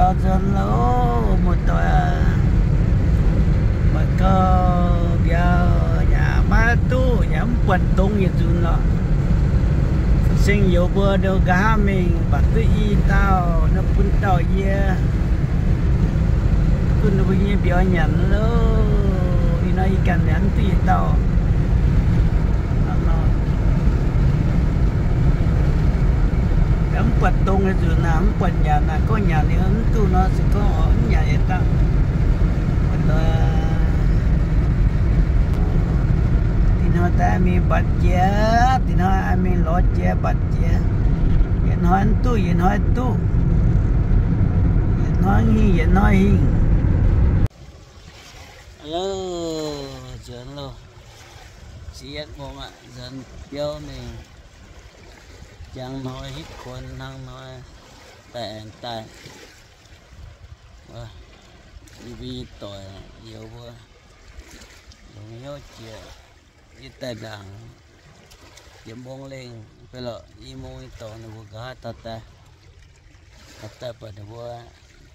Nzuonx loh, muoz-doic aac, maaih gauh mbiauz yaac maiv duqv, yaac mv buatc dongz yietc nzunc lorqc. Cing-nzengc youz mbuo ndoh nqa'haav mingh, mv baac duqv i dauh, nor bun dauh yie, bun ninh mbuo nyei mbiauz nyanc loh. Ih hnoi yie ganh nyanc mv duqv yietc dauh. Mv buatc dongz nyei nzunc naaic, mv buatc nyanc naaic, gorngv nyanc liuz mv duqv nor, se gorngv oix mv nyanc yietc dauh. Da'hnoi daaih mingh mbatc jiex, da'hnoi mingh lorz jiex mbatc jiex. Yietc hnoi mv duqv yietc hnoi duqv, yietc hnoi hingh yietc hnoi hingh. Hello, nzuonx loh, ziepc yietv mungz aqv, nzuonx biauv mingh. Jangx hnoi hitv kuonx, hnangv hnoi daaih aengx daaih. Yie mbuo nyei doic youz mbuo longx hnyouv jiex, yie daaih ndaangc yietc mungz lengh fai lorqc, i mungz nyei dorngx ninh mbuo nqa'haav taux daaih. Taux daaih buatc ninh mbuo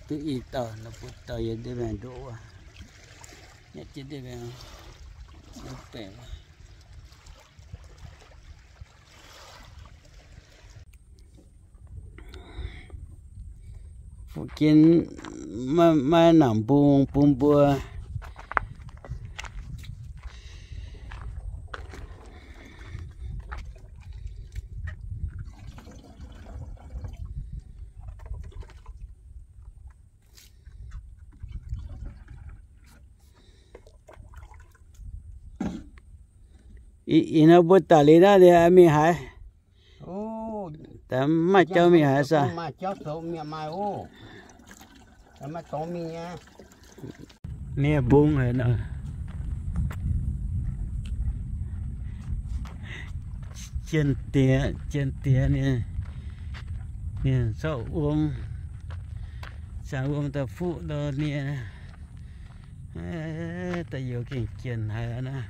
duqv i dauh, ninh mbuo dauh yiem ndiev maengx ndoqv wuov, nyatv jienv ndiev maengx, baeqc. Fu'jueiv maiv, maiv nangc mbungh bun mbuo. Ih hnoi mbuo daaih liuz naaiv, mingh haaix? Maaih jauv mingh haaix saah? Nie mbungh haic nor. Jien diex, jien diex nie, nie zorqv wuom, zaangc wuom daaih fuqv ndo nie. Da'youz gengh jien haic naaiv.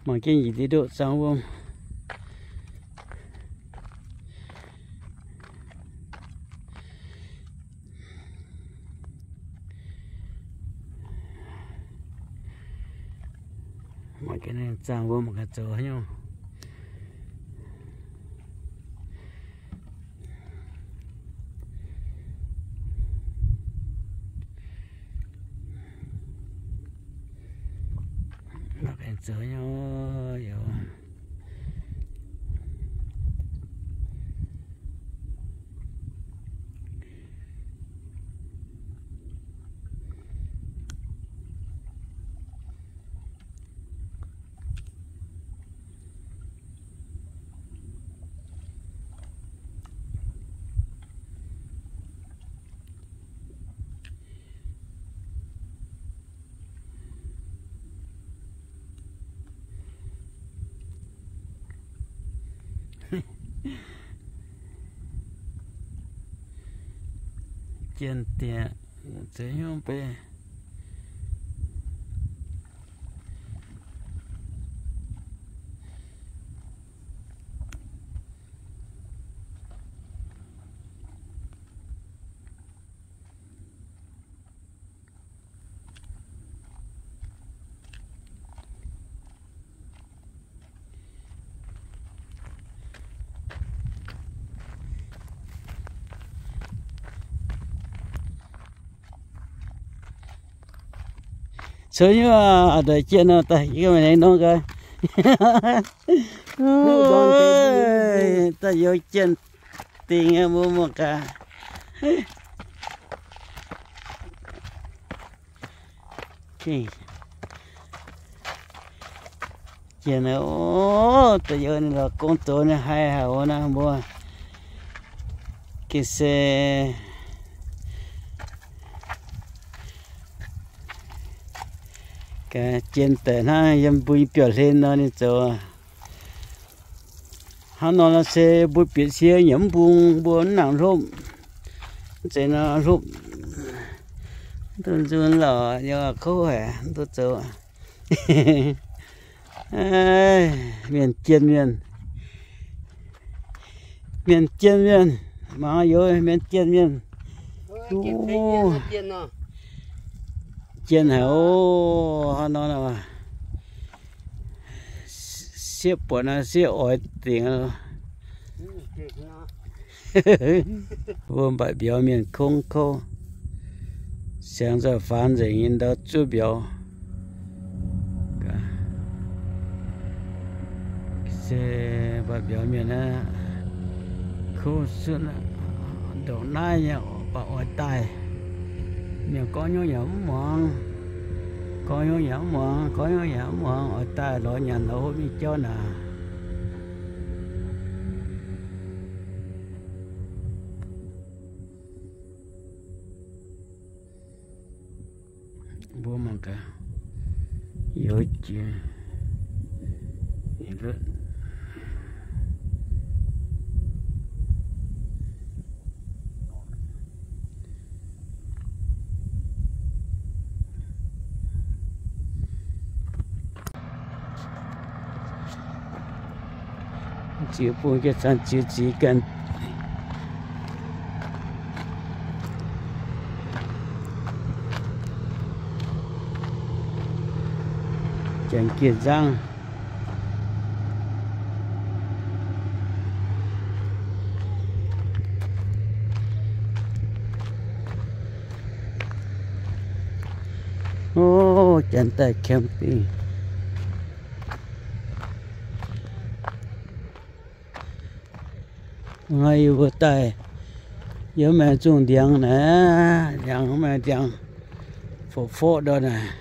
Mangc jienv njiec ndiev ndoqv zaangc wuom. Mangc gaax ninh zaangc wuom mangc gaax zoux haaix nyungc. Mangc gaax zoux haaix nyungc. Jien diex, zoux hnyouv beiv. Zoux hnyouv a'daic jien nor, daaih yie mbuo mingh norm gaax. Daaih youz jien dingc mbuo muoz gaax. Jien, o, da'youz ninh lorz gong zoux ninh haih haic wuov naaiv mbuo. Ga'sie gaax jien daic hnangv yiem mbuo nyei biauv-hlen nor ninh zoux. Hnangv nor se mbuo bieqc sie nyiemc mv mbung, mbuo mv nangc hlopv. Mv zeiz nor hlopv, mv duqv nzunc lorqc, yaac kouv haic, mv duqv zoux. Mienh jien mienh, mienh jien mienh, Mangc youz mienh jienh mienh. Jienh haic oc, hnangv nor. Sieqv buatc naaiv sieqv oix dingc. Mbuo mbatc mbiauz mienh kongv kouv, siangx nzoih faanx nzengc nyei ndau zuov mbiauz. Se mbatc mbiauz mienh naaiv kouv suotv, ndongc naaiv nyei baac oix daaih. Mienh gorngv nyungc yaac mv muangx, gorngv nyungc yaac mv muangx, gorngv nyungc yaac mv muangx, oix daaih lorz nyanc lorz hopv mingh jauv naaic. Mbuo mangc gaax, youz jiex. Ziux bung jienv cangv ziux ziux ganh. Janx-gienh nzangv. Ov, janx daaih camping. Hnangv yie mbuo daaih yiem maengx zungh ndiangx naaiv, ndiangx, maengx ndiangx forqv-forqv ndau naaic.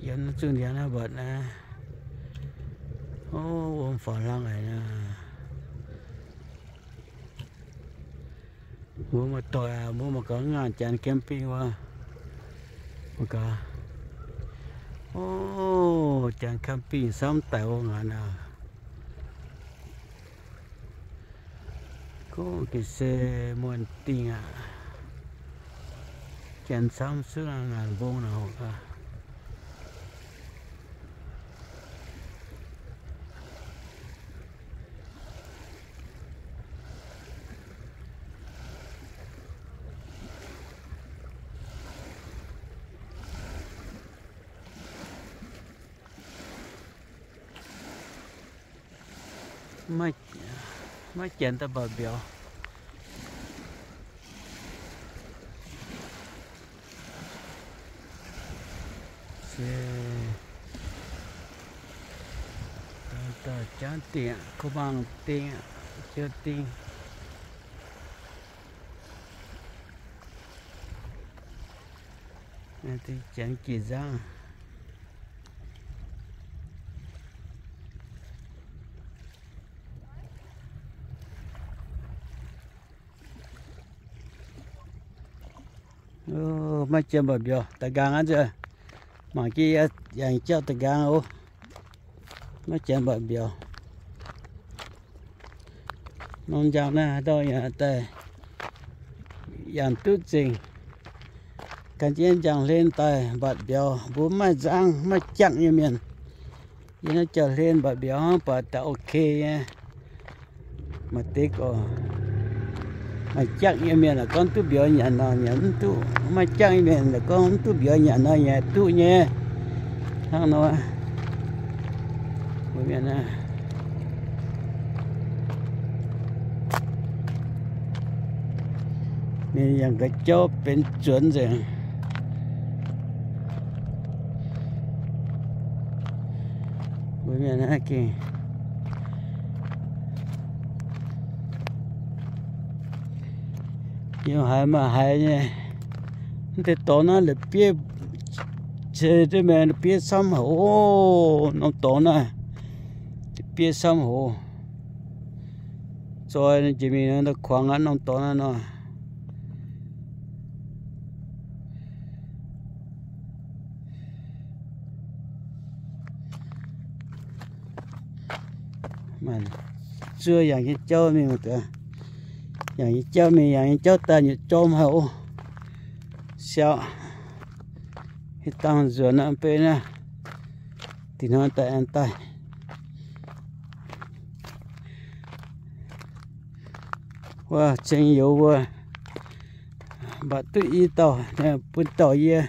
Yiem zungh ndiangx naaiv mbatc naaiv. Ov, wuom faaux hlang haic naaiv. Mbuo muoz-doic aac, mbuo mangc gaax ngaanc janx camping wuov. Mangc gaax. Ov, janx camping camv daic wuov ngaanc aac. Gorngv ga'sie muonh dingh aqv. Janx camv suotv ngaanc mbong naaic oc. Maiv janx daaih mba'biauz. Se, daaih jangv dingh, kuv mangc dingh, jiu dingh. Janx gih nzangv. Maiv janx mba'biauz da'nqaang aqv nzunc. Mangc jienv yangh jauv da'nqaang oc. Maiv janx mba'biauz. Norm njang naaiv haaix dauh yaac daaih yangh duqv nzengc. Gan jienv njang-hlen daaih mba'biauz, mbuo maiv nzangv maiv jangv nyei mienh. Yie naaiv jauv-hlen mba'biauz hnangv baac daaih ok nyei. Maaih deix gorqv maaih jangv nyei mienh laaix gorngv duqv mbiauz nyanc nor nyanc mv duqv. Maiv jangv nyei mienh laaix gorngv mv duqv mbiauz nyanc nor nyanc duqv nyei. Hnangv nor, mbuo mienh aah, ninh yangh ga'jauv benx zuonx nzengc. Mbuo mienh naaiv gengh yiem haaix maaih haaix nyei. Mv deix dorngx naaiv la'bieiv ceix duqv maengx la'bieiv camv haic oc. Norm dorngx naaiv la'bieiv camv haic. Zoi jiex mingh nor kuangx aqv norm dorngx naaiv nor. Zuov yangh nyei jauv mingh, yangh nyei jauv mingh, yangh nyei jauv daaih nyutc jorm haic oc. Siaauc, hitv dangh nzuonx aqv, mv bei naaiv, dih hnoi daaih aengx daaih. Wuov ceng youz mbuo mbatc duqv i dauh bun dorh yie.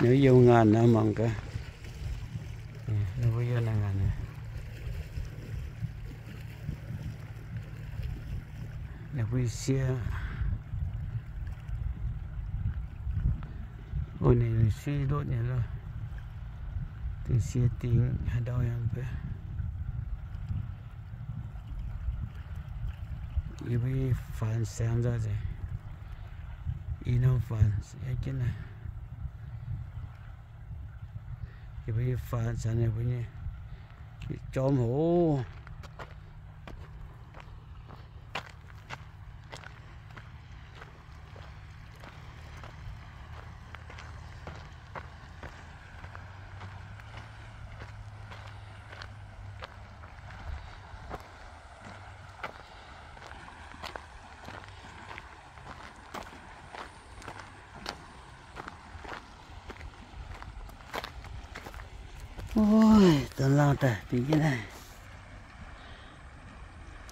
Ninh mbuo yiem ngaanh nor mangc gaax. Ninh mbuo yiem naaiv ngaanh. Ninh mbuo sie, o, ninh suiv lotv nyei loh. Dingh sie dingh haaix ndau yaac mv baac. Yie mbuo faanx saengx nzorc nzengc. I norm faanx jienv naaiv. Yie mbuo faanx saengx ninh mbuo nyei jorm hoc. Ov, dongh laangh daaih dingc jienv naaiv.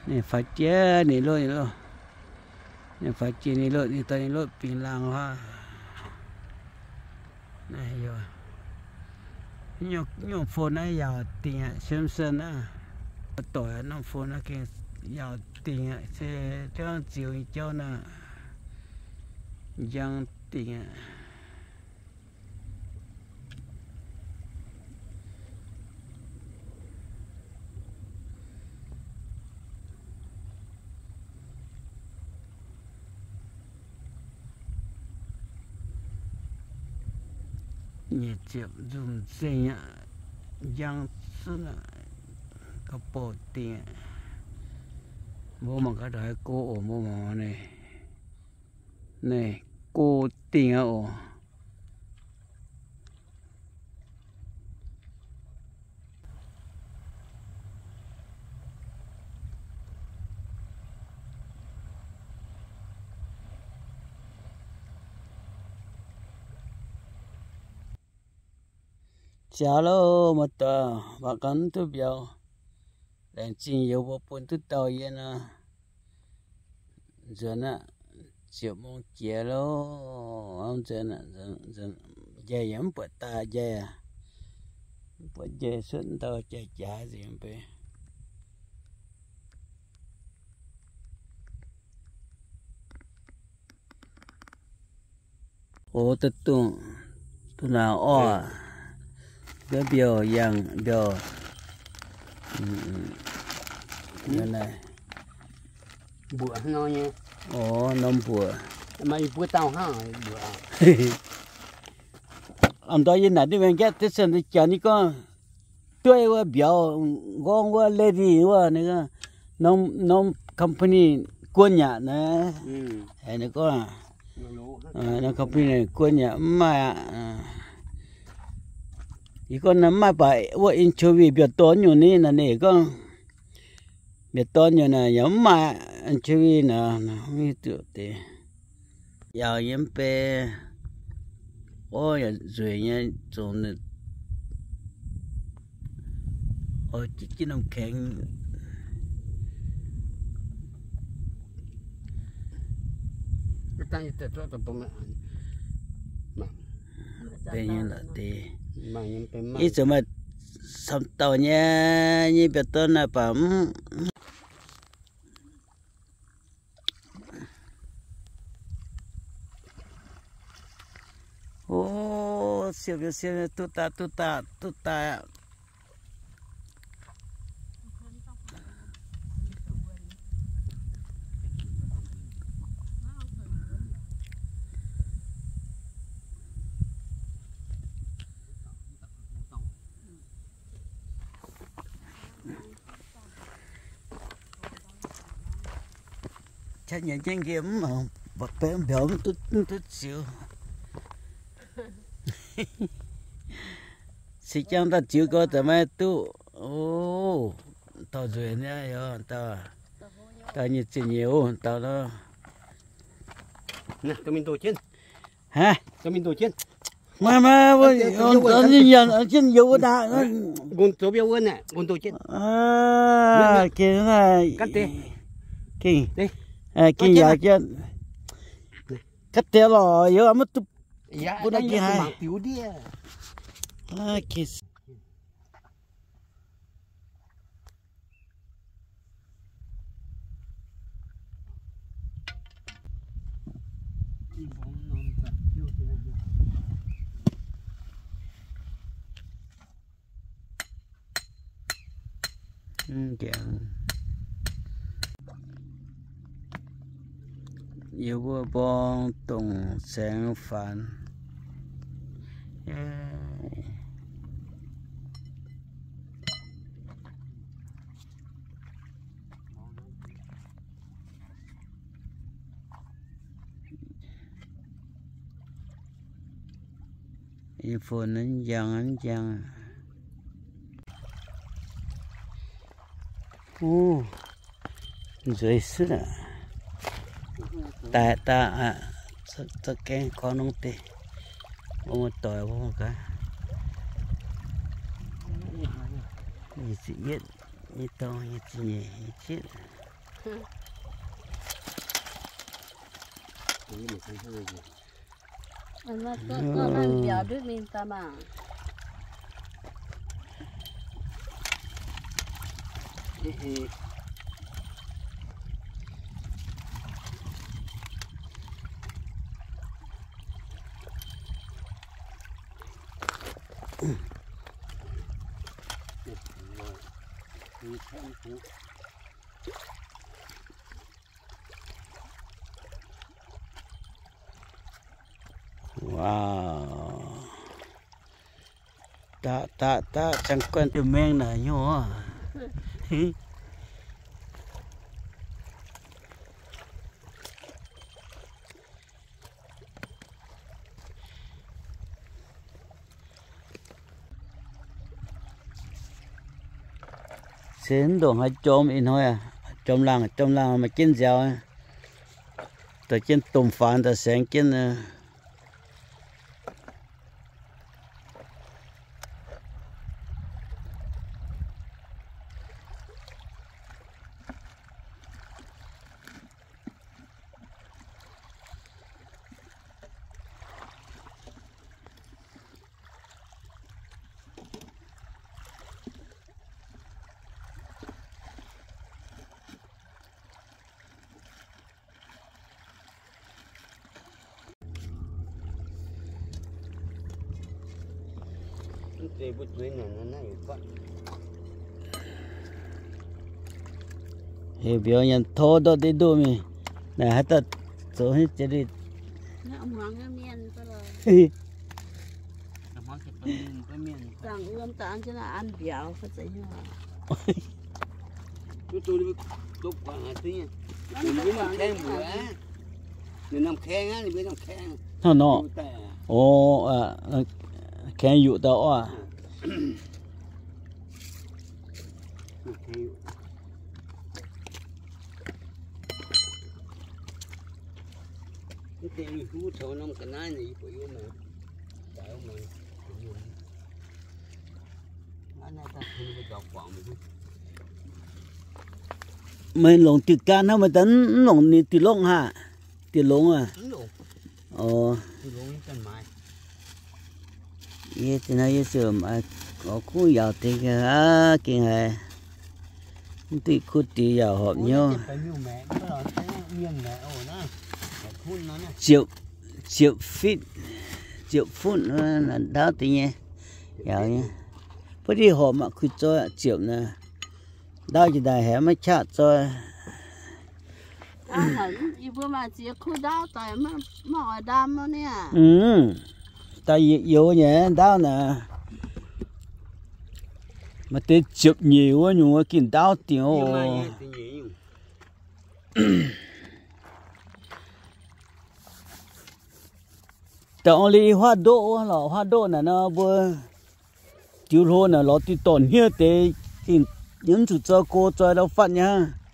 Ninh faix jiex ninh lotv, ninh lotv. Ninh faix jiex ninh lotv, ninh dorh ninh lotv bingx laangh aqv. Naaiv, nyungc phone naaiv yaauc dingc aqv, Samsung naaiv. Doic norm phone naaiv gengh yaauc dingc aqv, se jangv ziux nyei jauv naaiv, njang dingc aqv. Nyic ziepc nzunc zengc aqv, njang zunv aqv, ga'bouc dingc aqv. Mbuo mangc gaax ndongc haaix go oc, mbuo mangc naaiv, naaiv go dingc aqv oc. Jaax loh, muoz-doic, mangc gaax mv duqv mbiauz. Laengz zingh youz mbuo bun duqv dauh yie nor. Nzuonx aqv, ziepc mong jiex loh. Nzuonx, njaih yaac mv buatc daaih njaih aqv. Mv buatc njaih cuotv ndau jaaix-jaaix nzengc mv bei. O, da'dungh, duqv naaic orv, mbiauz, mbiauz yangh mbiauz. Mbuoqc hnangv nor nyei. O, norm mbuoqc. Maaih i buo dauh hnangv mbuoqc. A'ndorm yie naaic duqv mingh nqaeqv deix sen deix jaax ninh gorngv, dueiv wuov mbiauz, nqorngv wuov lady wuov, ninh gorngv, norm, norm company guon yaac naaic. Ninh gorngv, norm company guon yaac mv maaih aqv. Yie gorngv naaiv mv maaih baac wuov interview mbiauz dorn nyungc ni naaic, ninh gorngv, mbiauz dorn nyungc naaic yaac mv maaih interview naaic, mv hiuv duqv deix. Yaac yiem bei, o, yaac nzueic nyei, zongc, o, jienv norm kengx. Deix nyei lorqc deix. Ih zanc maaih camv dauh nyei, nyei mbiauz dorn naaic baac mv O, siepv, siepv, duqv daaih, duqv daaih, duqv daaih aqv. Qaqv nyanc jienv nqemh mv, mv baac benx mbiauz mv duqv, mv duqv ziux. Se jangv daaih ziux gau daaih maiv duqv. O, taux nzueic nyei yaac daaih. Daaih nyic ziepc nyeic oc, dauh lo. Hnangv, maiv, maiv, nyanc jienv youz wuov naaic. Gengh, gengh yaac jienv. Ga'deix lorqc, youz maiv duqv bun naaiv gengh haic. Yie mbuo mborng dongh saeng-faanx. Yie fun njang njang. Nzueic suv aqv. Daaih daaih aqv, za'gengh gorngv nongv deix, mbuo muoz-doic mbuo gaax. Nyic ziepc yietv, nyic dorngx, nyic ziepc nyeic, nyic ziepc. Wow. Daqv, daqv, daqv, ziangh guanh diuh mengh naaic nyei oc. Se mv ndongc haaix jorm ih hnoi aqv. Jorm laangh, jorm laangh maaih jienv nziaaux, dorh jienv domh faanx daaih saengx jienv. Heuc mbiauz nyanc tor ndortv deix ndoh mingh. Naaic haaix dauh zoux hiuv jiex li. Hnangv nor. O, kaengx yuqc dauh oc. Meih longc diuh gan hnangv, meih daaih mv longc ninh diuh longv haac? Diuh longx aqv. Yie ziouc oix kuv yaauc deix aqv, gengh haiz mv duqv kuv diuh yaauc horpc hnyouv. Ziepc, ziepc fit, ziepc funv, ndaauv deix nyei, yaauc nyei. Butv diuh horpc mangc kuh zoi ziepc naaic. Ndaauv jiex daaih haiz maiv qaqv zoi. Daaih youz nyei ndaauv naaic. Maaih deix ziepc nyeic wuov nyungc wuov gengh ndaauv dingc oc. Da'ong li huaav ndoqv wuov lorqc, huaav ndoqv naaic nor mbuo diux hlo naaic lorz diuh dorh hniev deix, gengh yie mv zuqc zoi go zoi ndau fatv nyei hnangv.